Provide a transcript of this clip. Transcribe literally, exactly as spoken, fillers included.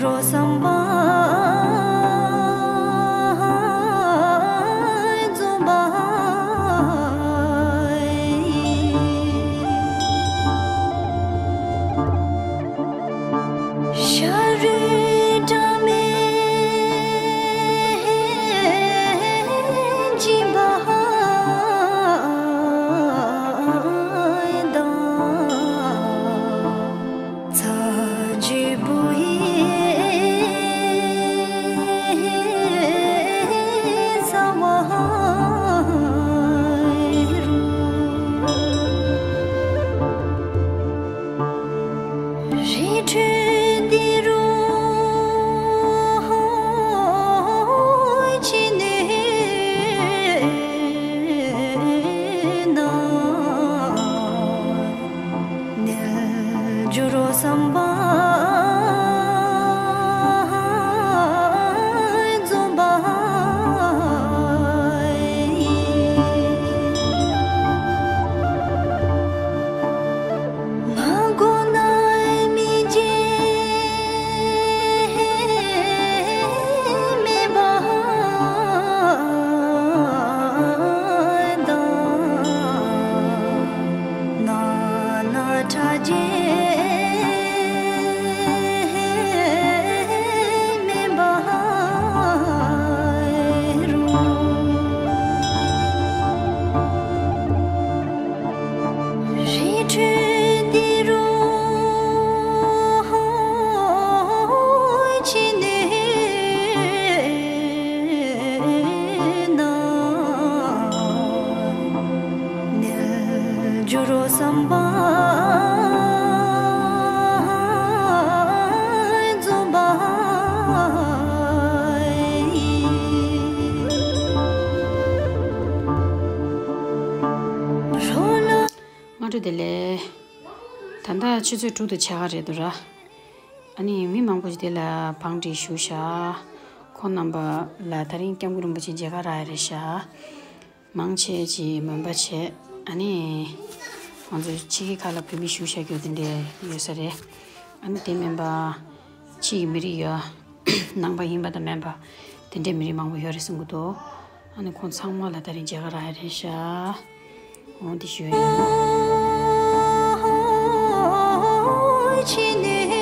འགྲོ་བསམ་པ་རྫོགས་པ་ཡིན། ཤ་རུས་དྲ་མེད་འཇིག་པ་དང་། ཚ་འཇིགས་པོ་ཡི་ཚ་བ་རུ། རི་ཁྲོད་འདི་རུ་ཕྱི་ནས་ན། ནས་འགྱུར་བསམ་པ་རྫོགས་པ་ཡིན། མ་གོ་ན་མི་བརྗེད་མེད་པ་དང་། ན་ན་ཕྲ་རྒྱས་མེད་པ་རུ། རི་ཁྲོད་འདི་རུ་ཕྱི་ནས་ན། ནས་འགྱུར་བསམ་པ་རྫོགས་པ་ཡིན། རོ་ལ། སྔ་དྲོ་བདེ་ལེགས། ད་ལྟ་ཆུ་ཚོད་དྲུག་དང་ཕྱེད་ཀ་རེད་འདུག་ར། ཨ་ནི་མི་མང་པོ་ཞིག་དེ་ལ་བང་སྒྲིག་ཞུ་ཤག་ཁོང་རྣམ་པ་ལ་དེ་རིང་སྐྱབས་མགོན་རིན་པོ་ཆེ་མཇལ་ཁ་རག་ཡ་རེད་ཤག་མང་ཆེ་ཅིག་མོན་པ་བྱས། ཨ་ནི་ང་ཚོ་ཕྱི་རྒྱལ་ཁག་ལ་བོད་མི་བཞུགས་བཞག་རྒྱུ་དེ་འདྲས་ཡོད་ས་རེད། ཨ་ནི་དེ་མིན་པ་ཕྱི་ཡི་མི་རིགས་ཡོད། ནང་པ་ཡིན་པ་དང་མིན་པ་དེ་འདྲས་མི་རིགས་མང་པོ་ཡོད་རེད་གསུང་གི་འདུག་ཨ་ནི་ཁོང་ཚང་མ་ལ་དེ་རིང་མཇལ་ཁ་རག་ཡ་རེད་ཤག་འོ་འདི་ཞུ་ཡ་ཡིན།